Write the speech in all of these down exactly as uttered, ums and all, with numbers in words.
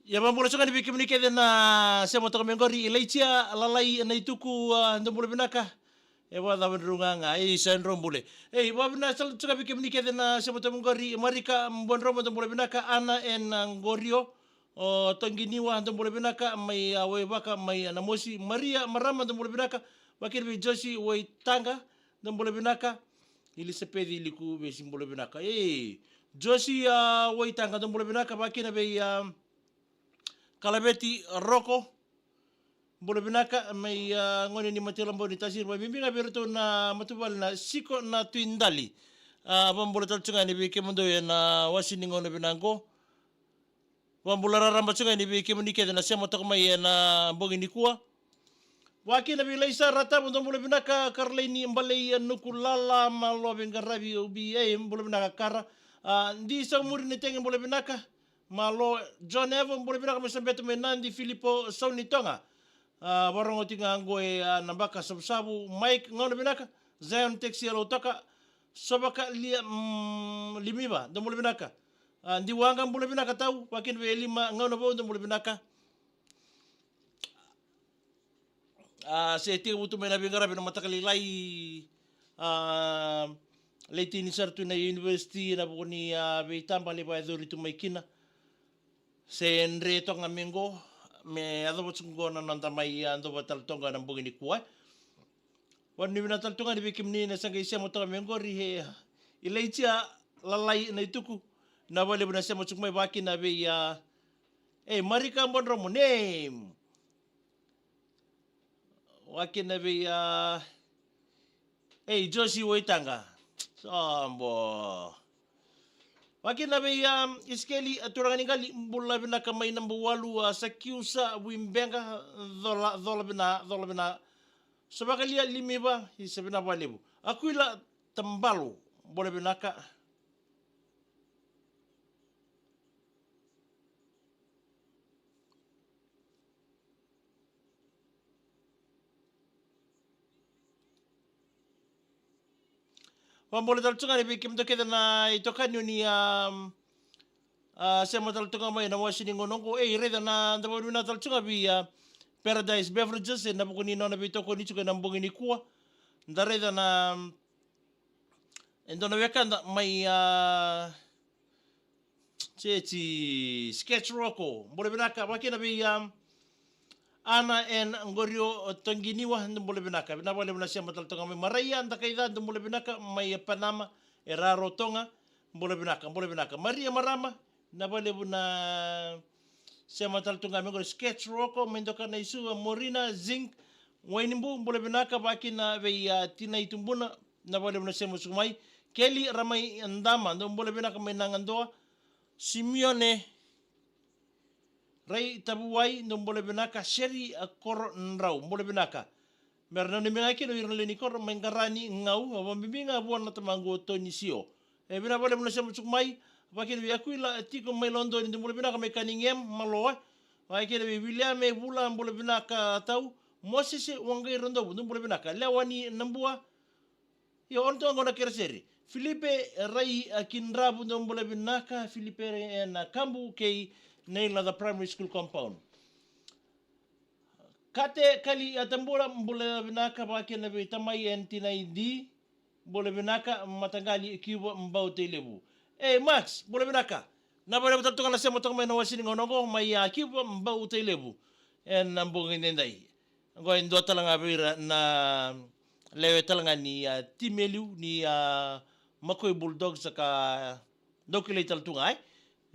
Ia, vakabula tiko ga yani vei kemuni kece na sema toka mai qori, Ilaitia Lalai Naituku, a, dou bula vinaka. E vakacava drau ga ga, e, sa drau bula. E, vakabula tiko ga yani vei kemuni kece na sema toka mai qori, Marika Buadromo, dou bula vinaka, Ana and, a, Qorio, o Toqiniwa, dou bula vinaka, mai, a, Waivaka, mai, a, Namosi, Maria Marama, dou bula vinaka, vakakina vei Josi Waitaqa, dou bula vinaka, Ilisapeci Likuvesi, bula vinaka. E, Josi, a, Waitaqa, dou bula vinaka, vakakina vei, a, Kalaveti Roko, bula vinaka, mai, a, gone ni Matila Bau ni Tasiri, vakabibi ga vei iratou na matavuvale na Siko na Tui Dali. A, vakabula tale tiko ga yani vei kemudou ena wase ni gauna vinaka qo. Vakabula raraba tiko ga yani vei kemuni kece na sema toka mai ena bogi nikua. Vakakina vei Laisa Ratavu, dou bula vinaka, Karolaini Balei, Nuku Lala, malo veiqaravi, o B A, bula vinaka Kara. A, Di Saumuri Netege, bula vinaka. Malo, John Evo, bula vinaka mai Sabeto mai Nadi, Filipo Saunitoga. A, vakarorogo tiko ga qo e, a, Nabaka Savusavu, Mike, gauna vinaka, Zion Taxi, Yalo Toka, Sovaka Lia, mm, Limiva, dou bula vinaka. A, Diwaqa, bula vinaka tau, vakakina vei Lima, gauna vou, dou bula vinaka. A, se tekivu tu mai na veiqaravi na mataka lailai, a, lai tini sara tu na university, na vuku ni, a, veitaba lai vakayacori tu mai kina. Se dre toka ga mai qo, me yacova tiko qo na noda mai, a, dova tale toka ena bogi nikua. Vakanuinui vinaka tale toka ga yani vei kemuni na sa qai sema toka mai qori, e, Ilaitia Lalai Naituku, vinaka vakalevu na sema tiko mai, vakakina vei, a, e, Marika Buadromo, name. Vakakina vei, a, ei, Josi Waitaqa. Sobo. Vakakina vei, a, Isikeli, a, turaga ni qali, bula vinaka mai Nabuwalu, a, Sakiusa Vuibeqa, cola, cola vina, cola vina. Sovaka Lia Limiva, isa vinaka vakalevu. Akuila Tabalu, bula vinaka. Vakabula tale tu ga yani vei kemudou kece na itokani ni, um, a, sema tale tu ga mai na wase ni gauna oqo. Ei, raica na, da vakavinavinaka tale tu ga vei, a, Paradise Beverages ena vuku ni nona veitokoni tiko ena bogi nikua. Da raica na, um, e dua na wekada mai, a, Seti, Sketch Roko, bula vinaka, vakakina vei, um, Ana and Qorio Toginiwa, bula vinaka. Vinaka vakalevu na sema tale toka mai. Maraia Dakaica, bula vinaka, mai Panama, e Rarotonga, bula vinaka, bula vinaka. Maria Marama, vinaka vakalevu na sema tale toka mai qori. Sketch Roko, mai Doka na Isu, Morina Zinc, Wainibu, bula vinaka, vakakina vei, a, Tinai Tubuna, vinaka vakalevu na sema suku mai. Keli Ramai Dama, dou bula vinaka mai Nagadoa. Simione Rai Tavuwai, dou bula vinaka. Seri, a, Korodrau, bula vinaka. Mera nanumi ga kina o ira na lewe ni koro mai Qarani, Gau, a, vakabibi ga vua na tamaqu o Toni Sio. E, vinaka vakalevu na sema suku mai, vakakina vei Akuila, a, tiko mai Lodoni, dou bula vinaka mai Cunningham, malo, e. Vakakina vei Wiliame Vula, bula vinaka tau. Mosese Waqairadovu, dou bula vinaka. Lewani Nabua, io, o na tu ga qo na keresere. Filipe Rai, a, Kidravu, dou bula vinaka. Filipe Rai ena Kabu kei Nailaca Primary School compound. Kate Kali, a, Tabula, bula vinaka, vakakina vei tamai and tinai Di, bula vinaka, mataqali Kiuva Bautailevu. Ei, Max, bula vinaka. Vinaka vakalevu tale toka na sema toka mai na wase ni gauna oqo, mai, a, Kiuva Bautailevu. Ena bogi edaidai. Oqo e dua tale ga vei ira na lewe tale ga ni, a, timi e liu ni, a, Makoi Bulldogs ka dau kilai tale tu ga, e?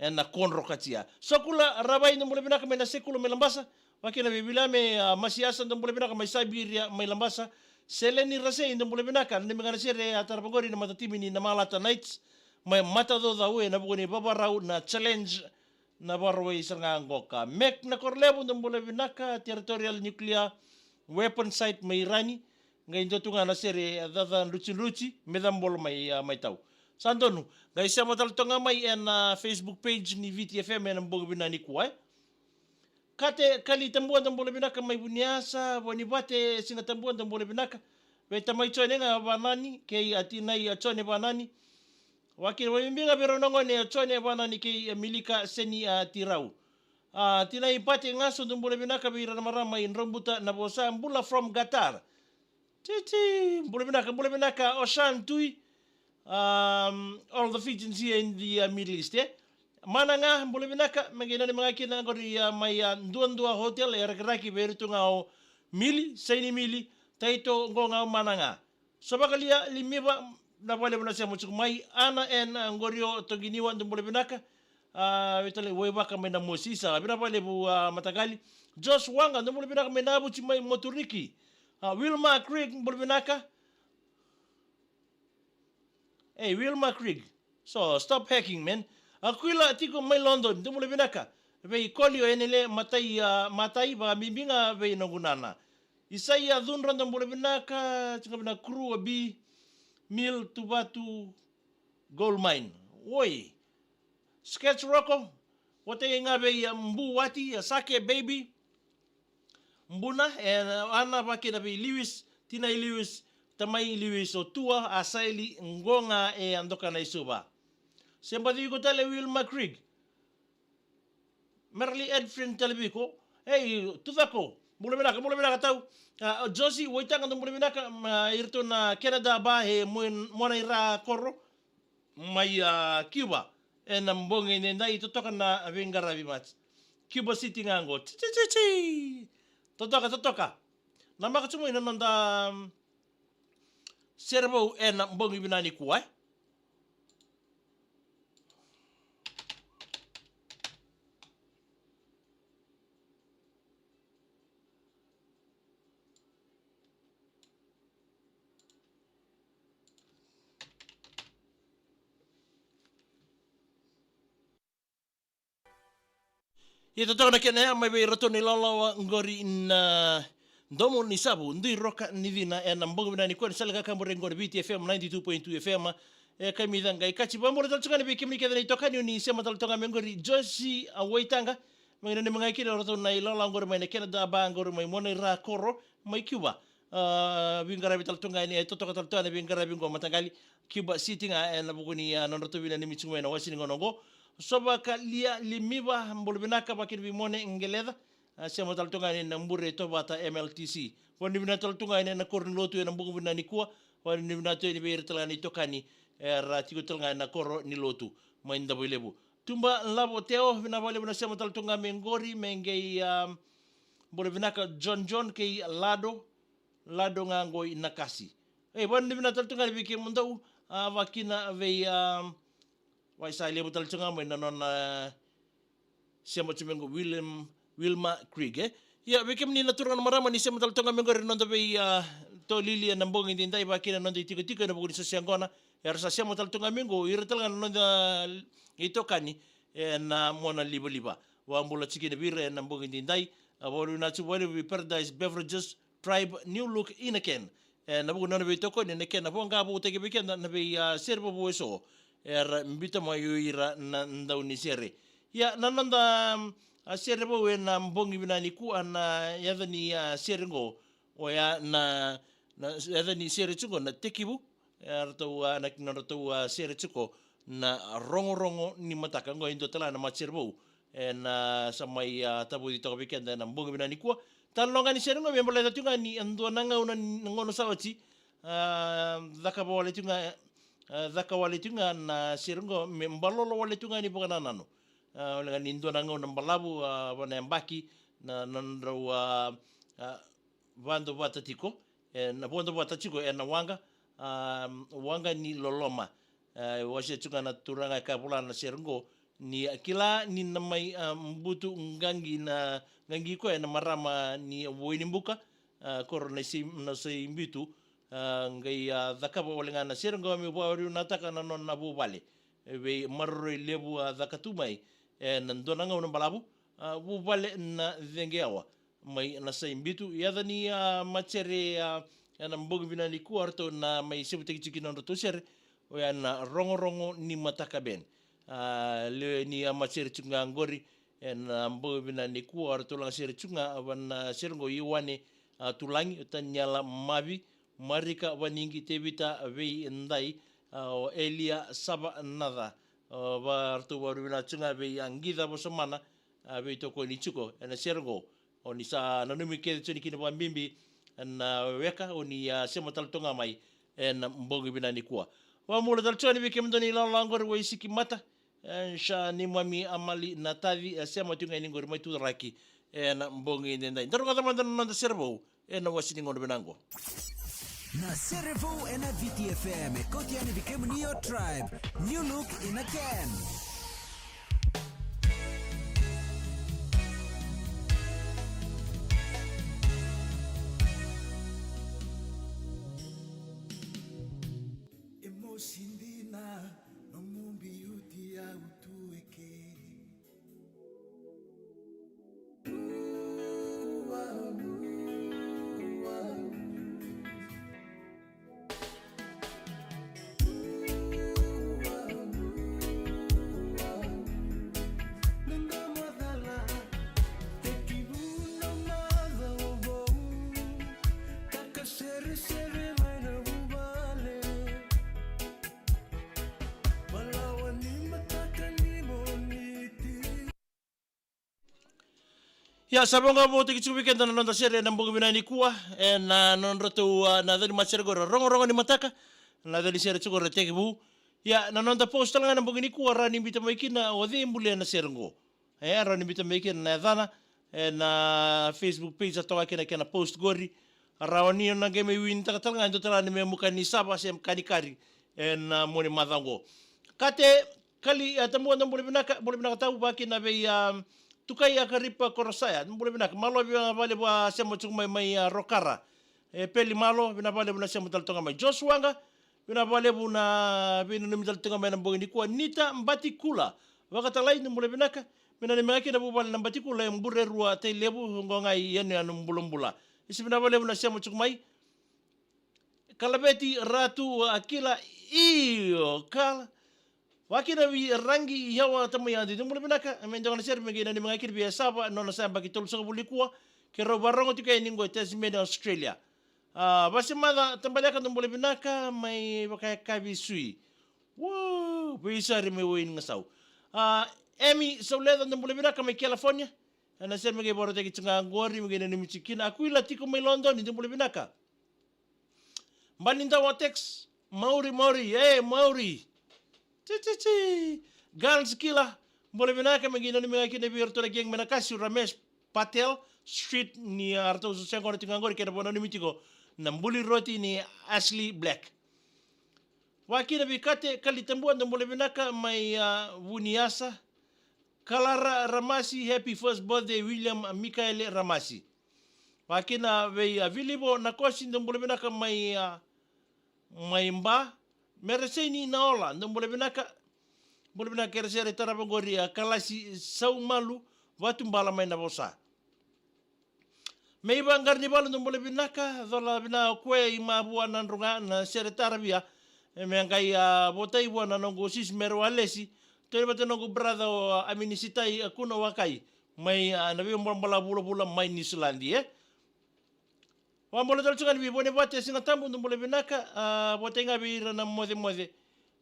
Ena kodro katia. Sokula Ravai, dou bula vinaka mai Nasekula mai Labasa. Vakakina vei Wiliame, a, Masiasa, dou bula vinaka mai Sabiria mai Labasa. Seleni Rasei, dou bula vinaka. Nanumi ga na sere a tarava qori na matatimi ni Namalata Knights mai Matacaucau ena vuku ni vavarau na challenge na vakarau sara ga qoka. Mek na Korolevu, dou bula vinaka, Territorial Nuclear Weapon Site mai Irani. Qai dua tu ga na sere, a, caca drucidruci me cabolo mai, a, mai tau. Sa donu, qai sema tale toka ga mai ena, a, Facebook page ni Viti F M ena bogi vinaka nikua, e. Kate Kali Tabua, dou bula vinaka mai Vuniasa, Vonivate, Sigatabua, dou bula vinaka. Vei tamai Jone ga Vanani kei, a, tinai, a, Jone Vanani. Vakakina vakabibi ga vei rau na gone, a, Jone Vanani kei, a, Milika Seni, a, Tirau. A, tinai Pate Gaso, dou bula vinaka vei ira na marama i Draubuta na vosa, bula from Qatar. Titi, bula vinaka, bula vinaka, Oshan Tui. Um, all the Fijians here in the, uh, Middle East, eh? Mana ga, bula vinaka, me qai nanumi ga kina qori, uh, mai, uh, Duadua Hotel, e Rakiraki, vei iratou ga o Mili, Saini Mili, Taito, qo ga o Mana ga. So vakalia, Limiva, na vale vuna sema tiko mai, Ana and, uh, Gorio, Toginiwa, dou bula vinaka. A, vei tale, Waivaka mai na Mosisa, vinaka vakalevu, a, mataqali. Josh Wanga, dou bula vinaka mai na Avuti mai Moturiki. A, Wilma Craig, bula vinaka. Hey, Wilma Craig. So, stop hacking, man. Aquila tiko mai London, dou bula vinaka. Vei Koli o Enele, matai, a, matai, vakabibi ga vei noqu nana. Isaia Cudra, dou bula vinaka, tiko vina Kuru, a B, Mill, Tuvatu, Gold Mine. Oi. Sketch Rocco, vata ga vei, a, Bu Wati, a Sake Baby. Buna, e, Ana, vakina vei Lewis, tinai Lewis, tamai Lewis, o Tua, a Saili, qo ga e a doka na i Suva. Se baci iko tale Wilma Craig. Merali Edfrin tale vei iko. Ei, tucako. Bula vinaka, bula vinaka tau. A, o Josi, Waitaga, dou bula vinaka, ma, iratou na Canada ba, e, Mo-, Mona Ira Koro. Mai, a, Cuba. Ena bogi edaidai, totoka na veiqaravi, mati. Cuba City ga qo. Ti, ti, ti, ti. Totoka, totoka. Namaka tu mai na noda, mm, sere vou ena bogi vinaka nikua, e. Ia totoka na kena ya mai vei iratou na ilawalawa qori na Domo ni Savu, Dui Roka ni Cina, ena bogi vinaka nikua ni sala ka kabure qori Viti F M ninety-two point two F M. E kai mi ca qai kati, vakabula tale tu ga ni vei kemuni kece na itokani o ni sema tale tu ga mai qori, Josi, a, Waitaga, mai na nanumi ga kina o ratou na ilawalawa qori mai na Canada ba qori mai Mona Ira Koro mai Cuba. A, veiqaravi tale tu ga ni, e, totoka tale tu ga na veiqaravi qo mataqali, Cuba City ga ena vuku ni, a, nodratou veinanumi tu mai na wase ni gauna qo. So vakalia Limiva, bula vinaka, vakina vei Mone Qeleca. A, sema tale tu ga ni na Bure Tovata M L T C. Vakanuinui vinaka tale tu ga ni na koro ni lotu ena bogi vinaka nikua. Vakanuinui vinaka tu yani vei ira tale ga na itokani era tiko tale ga ena koro ni lotu mai Davuilevu. Tuba Lavo Teo, vinaka vakalevu na sema tale tu ga mai qori, me qai, a, bula vinaka John John kei Lado, Lado ga qo i Nakasi. E, vakanuinui vinaka tale tu ga ni vei kemudou, a, vakina vei, a, Wai sa levu tale tu ga mai na nona, a, sema tu mai qo William, Wilma Craig, e. Ia, vei kemuni na turaga na marama ni sema tale tu ga mai qori na noda vei, a, tolili ena bogi edaidai, vakina na noda itikotiko ena vuku ni soso yaqona. Era sa sema tale tu ga mai qo, ira tale ga na noda itokani ena Mona Livaliva. Vakabula tiko kina vei ira ena bogi edaidai. A, vakanuinui vinaka tu vakalevu vei Paradise Beverages, Tribe, New Look, In a Can. E, na vuku ni nona veitokoni, na kena voqa vou, tagi vei keda na vei, a, sere vovou eso era biuta mai o ira na daunisere. Ia, na noda, mm, a, sere vou ena bogi vinaka nikua, na yaca ni, a, sere qo, oya na, na yaca ni sere tiko na Tekivu, e, ratou, a, na, na ratou, a, sere tiko na Rogorogo ni Mataka. Qo e dua tale na matasere vou ena, a, sa mai, a, tavoci toka vei keda ena bogi vinaka nikua. Talanoa ga ni sere qo me baleta tu ga ni e dua na gauna, na gauna sa oti, a, cakava wale tu ga, a, caka wale tu ga na sere qo me balolo wale tu ga ni vakanananu. A, wale ga ni dua na gauna balavu, a, va na yabaki na, na nodrau, a, a, vadovata tiko, e, na vadovata tiko ena waqa, a, waqa ni loloma. E, wasea tu ga na turaga e ka vola na sere qo, ni a kila ni na mai, a, butu qaqi na, qaqi koya na marama ni Wainibuka, a, koro na Sei, na Saibitu, a, qai, a, cakava wale ga na sere qo me vakavinavinakataka na nona vuvale. E, vei maroroi levu a caka tu mai ena dua na gauna balavu, a, vuvale na Ceqeyawa mai na Saibitu. Yaca ni, a, matasere, a, ena bogi vinaka nikua ratou na mai sevutaki tiko kina nodratou sere, oya na Rogorogo ni Mataka Band. A, lewe ni, a, matasere tiko ga qori ena bogi vinaka nikua ratou lagasere tiko ga va na sere qo Ioane, a, Tulagi, o Taniela Mavi, Marika Vanigi, Tevita Veidai, a, o Elia Savanaca, a, va ratou vakanuinui vinaka tiko ga vei, a, Qica Vosomana, a veitokoni tiko ena sere qo. O ni sa nanumi kece tiko ni kina vakabibi ena weka, o ni a sema tale toka ga mai ena bogi vinaka nikua. Vakabula tale tiko ga ni vei kemudou ni lawalawa qori, Waisiki Mata, e sa neimami a mali na taci, e sema tiko ga ni qori mai Tucaraki ena bogi edaidai. Da rogoca mada na noda sere vou ena wase ni gauna vinaka qo. Na sere vou ena Viti F M, e kauti yani vei kemuni o Tribe, New Look in a Can. E mosi dina nomu biuti au tu eke. Ia, sa vakavotaki tiko vei keda na noda sere ena bogi vinaka nikua, ena nodratou, a, na cau ni matasere qori, Rogorogo ni Mataka, na cau ni sere tiko qori tekivu. Ia, na noda post tale ga ena bogi nikua, rawa ni biuta mai kina o cei e bulia na sere qo. E rawa ni biuta mai kina na yacana ena Facebook page, sa toka kina kena post qori. Rawa ni o na qai mai winitaka tale ga e dua tale ga na memu ka ni sava se ka ni kari ena mua ni macawa qo. Kate Kali, a, Tabua, dou bula vinaka, bula vinaka tau, vakakina vei, a, Tukai, a, Karipa Korosaya, dou bula vinaka. Malo, vinaka vakalevu, a, sema tiko mai, mai, a, Rokara. E Peli, malo, vinaka vakalevu na sema tale toka mai. Joshua ga, vinaka vakalevu na veinanumi tale toka mai ena bogi nikua. Nita Batikula, Vakatalai, dou bula vinaka. Me nanumi ga kina vuvale na Batikula e Burerua, Tailevu, qo ga i yanuyanu bulabula. Isa, vinaka vakalevu na sema tiko mai. Kalaveti Ratu, a, Kila, io, kala. Vakakina vei Ragi Yawa Tamaiadi, dou bula vinaka, me dua ga na sere me qai nanumi ga kina vei Sava, nona sa yabaki tolusagavulu nikua, keirau vakarorogo tiko yani qo e Tasmania, Australia. A, Vasemaca Tabaleka, dou bula vinaka, mai vakayakavi Sui. Wow, veisari mai Waigasau. A, Emi Sauleca, dou bula vinaka, mai California. Ena sere me qai vakarautaki tiko ga qori, me qai nanumi tiko kina. Akuila tiko mai London, dou bula vinaka. Bani Dawa Tex, Mauri, Mauri, e, Mauri. Tsi, tsi, tsi. Girls Killer, bula vinaka, me qai nanumi ga kina vei iratou na gang mai Nakasi, Ramesh Patel Street, ni a ratou sa sega ni tiko ga qori, kena vakananumi tiko na buli roti ni Ashley Black. Vakakina vei Kate Kali Tabua, dou bula vinaka, mai, a, Vuniasa. Kalara Ramasi, happy first birthday, William Mikaele Ramasi. Vakakina vei, a, Vilivo Nakosi, dou bula vinaka mai, a, mai Ba. Mereseni Naola, dou bula vinaka. Bula vinaka kei ira sara e tarava qori, a, Kalasi Saumalu, Vatubala mai Navosa. Meiva Qaranivalu, dou bula vinaka, cola vinaka o koya i Mavua Nadroga, na sere taravia. E me qai, a, votai vua na noqu sis Mere Walesi, toni vata noqu brother o, a, Aminisitai, a, Kuna Wakai, mai, a, na veibolabolavu vulavula mai Niusiladi, e. Vakabula tale tiko ga ni vei Vonevate Sigatabu, dou bula vinaka, a, votai ga vei ira na mocemoce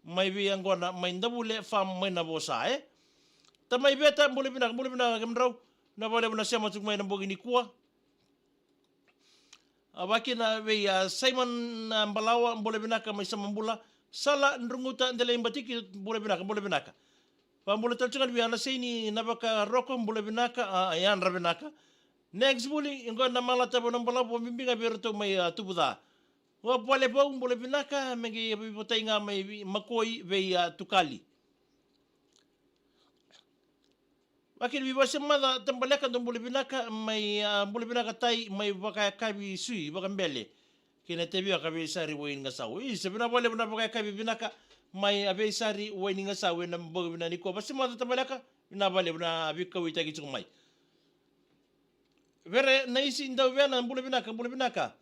mai vei yaqona mai Davule Farm mai Navosa, e. Tamai Veta, bula vinaka, bula vinaka kemudrau. Vinaka vakalevu na sema tiko mai ena bogi nikua. A, vakakina vei, a, Simon, a, Balawa, bula vinaka mai Samabula. Sala Druguta Delaibatiki, bula vinaka, bula vinaka. Vakabula tale tiko ga vei Anaseini Navakaroko, bula vinaka, a, yadra vinaka. Next vuli, qo na Malata Vanua Balavu, bibi ga vei iratou mai, a, Tuvuca. Ua Pale Vau, bula vinaka, me qai veivotai ga mai vei Makoi, vei, a, Tukali. Vakakina vei Vasemaca Tabaleka, dou bula vinaka, mai, a, bula vinaka Tai, mai vakayakavi Sui, Vakabele. Kei na tevioka Veisari Wainigasau. Isa, vinaka vakalevu na vakayakavi vinaka, mai, a, Veisari Wainigasau, ena bogi vinaka nikua. Vasemaca Tabaleka, vinaka vakalevu na veikauwaitaki tiko mai. Vere Naisi Dauvena, bula vinaka, bula vinaka.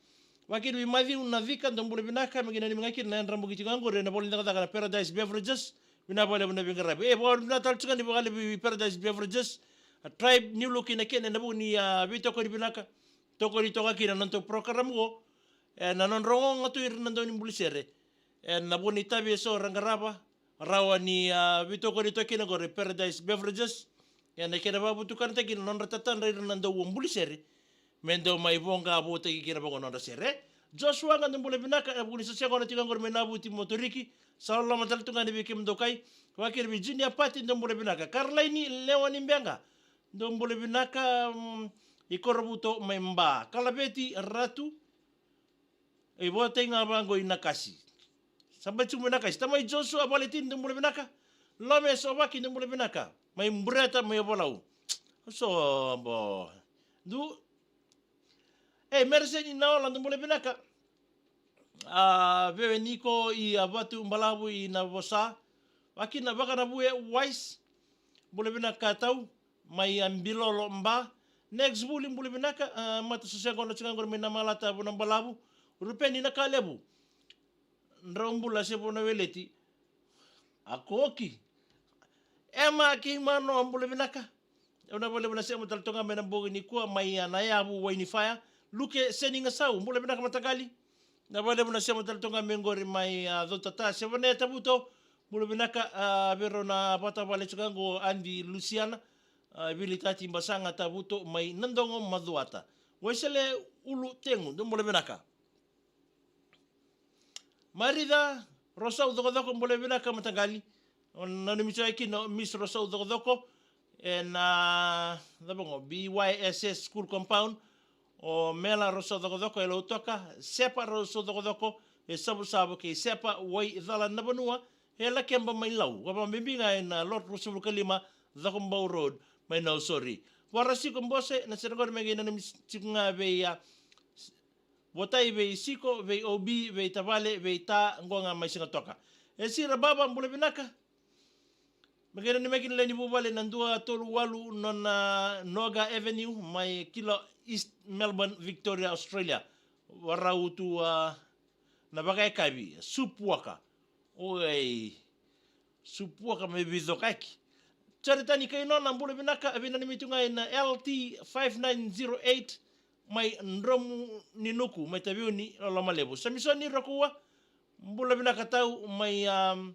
Vakakina vei Maciu Nacika, dou bula vinaka, me qai nanumi ga kina na yadra bogi tiko ga qori ena vola ni cakacaka na Paradise Beverages, vinaka vakalevu na veiqaravi. E, vakavinavinaka tale tiko ga ni vakalevu vei Paradise Beverages, a Tribe, New Look in a Can, ena vuku ni, a, veitokoni vinaka, tokoni toka kina na nodatou program qo, ena nodra ogaoga tu ira na daunibulisere. Ena vuku ni itavi eso era qarava, rawa ni, a, veitokoni toka kina qori Paradise Beverages, Kena kena vakavutukanataki na nodra tatadra ira na dau buli sere. Me dau mai voqa votaki kina vaqo nodra sere. Joshua ga dou bula vinaka, e vuku ni sa sega na tiko qori mai Navuti Moturiki. Sa loloma tale tu ga ni vei kemudou kai. Vakiri vei Junior Pati dou bula vinaka. Caroline Lewa ni Beqa. Dou bula vinaka, mm, i Korovuto mai Ba. Kalaveti Ratu. E votai ga vaqo i Nakasi. Sa bai tiko mai Nakasi. Tamai Joshua Valetini dou bula vinaka. Lome Sovaki dou bula vinaka. Mai Bureta mai Ovalau. Sobo. Du. E, Mereseni Naola dou bula vinaka. A, Veve Niko i a Vatu Balavu i Navosa. Vakina Vakanavue Wise. Bula vinaka tau. Mai a Bilolo Ba. Next Vuli bula vinaka. A, Mata Sosego na tiko qori mai Namalata Vunabalavu. Rupeni Nakalevu. Drau bula se Vunaweleti. A Koki. Ema Keimano bula vinaka. Au na valevu na sema tale toga mai na bogi ni kua mai a na yavu wai ni faya. Luke Seni Gasau bula vinaka mataqali. Na valevu na sema tale toga mai qori mai a Cotata. Sevane Tavuto bula vinaka, a, vei rau na vata vale toga qo Adi Lusiana. A, Vili Tati Basaga Tavuto mai Nadogo Macuata. Waisele Ulu Tegu dou bula vinaka. Marica Rosau Cokocoko bula vinaka mataqali. Nanumi tiko kina o Miss Rosau Cokocoko. E na, cava qo, B Y S S School Compound. O Mela Rosau Cokocoko e Lautoka. Sepa Rosau Cokocoko e Savusavu kei Sepa Waicala Navanua. E Lakeba mai Lau. Vakabibi ga e na Lot Rosau Vukalima Cokobau Road mai Nausori. Varasiko Bose na sere qori me qai nanumi tiko ga vei a Votai vei Siko, vei Obi, vei Tavale, vei Ta, qo ga mai Sigatoka. E Sira Baba bula vinaka. Me qai nanumi kina lewe ni vuvale na dua tolu walu nona Noga Avenue mai Kilo East Melbourne, Victoria, Australia. Varau tu a na vakayakavi, supu waka. Oi. Supu waka me veicokaki. Jaritani Kainona bula vinaka, a vinanumi tu ga e na L T five nine zero eight mai Dromu ni Nuku mai Taveuni, loloma levu. Samisoni Rokua bula vinaka tau mai, um,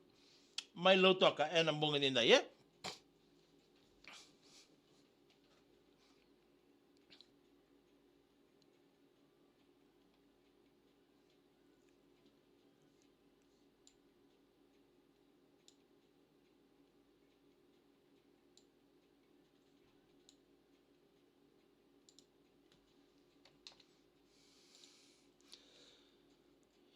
mai Lautoka e na bogi ni dai, e?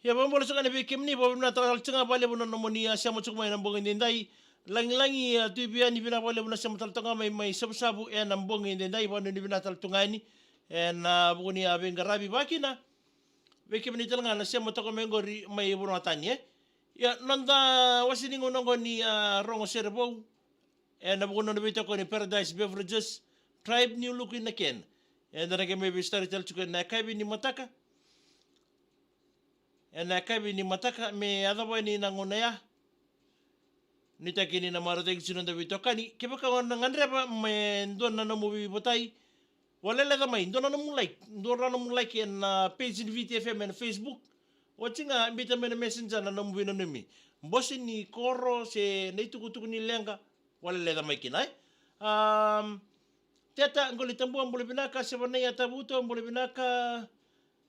Ia, vakabula tiko ga vei kemuni, vakavinavinaka tale tiko ga vakalevu na nomuni a sema tiko mai na bogi ni dai. Lagilagi a Tui Viani, vinaka vakalevu na sema tale tiko ga mai, mai Savusavu e na bogi ni dai, vakanuinui vinaka tale tiko ga yani. E na vuku ni a veiqaravi vakina vei kemuni tale ga na sema toka mai qori mai vanua tani, e. Ia, noda wase ni gauna oqo ni a rogo sere vou. E na vuku ni nona veitokoni Paradise Beverages, Tribe New Look in a Can. Eda na qai mai veisitari tale tiko e na yakavi ni mataka. E na yakavi ni mataka me yacova yani na gauna ya. Nuitaki ni na marautaki tiko na noda veitokani. Kevaka o na gadreva me dua na nomu veivotai, vakalecaletaka mai, dua na nomu like, dua na nomu like e na page ni Viti F M e na Facebook. Oti ga biuta mai na Messenger na nomu veinanumi. Bose ni koro se na itukutuku ni leqa, vakalecaletaka mai kina, e. Am, Teta Qolitabua bula vinaka, Sevanei a Tavuto bula vinaka.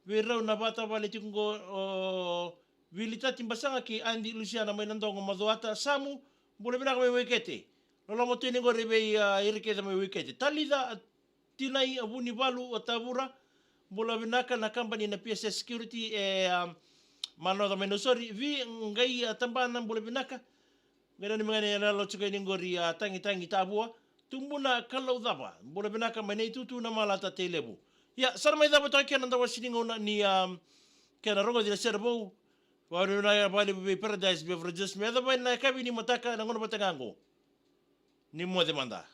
Vei rau na vata vale tiko qo, o Vilitati Basaga kei Adi Lusiana mai Nadogo Macuata. Samu bula vinaka mai Waikete. Loloma tu yani qori vei, a, ira kece mai Waikete. Talica, a, Tinai, a, Vunivalu, a, Tavura. Bula vinaka na kabani na P S S Security e, a, Manoca mai Nausori. Vi Qai, a, Tabana bula vinaka. Qai nanumi ga ni yaloyalo tiko yani qori a Tagitagi Tavua. Tubuna Kalaucava bula vinaka mai Naitutu, Namalata, Tailevu. Ia, sa na mai cava toka kina na noda wase ni gauna ni, a, kena rogoci na sere vou. Vakavinavinaka vakalevu vei Paradise Beverages me yacova na yakavi ni mataka na gauna vata ga qo. Ni moce mada.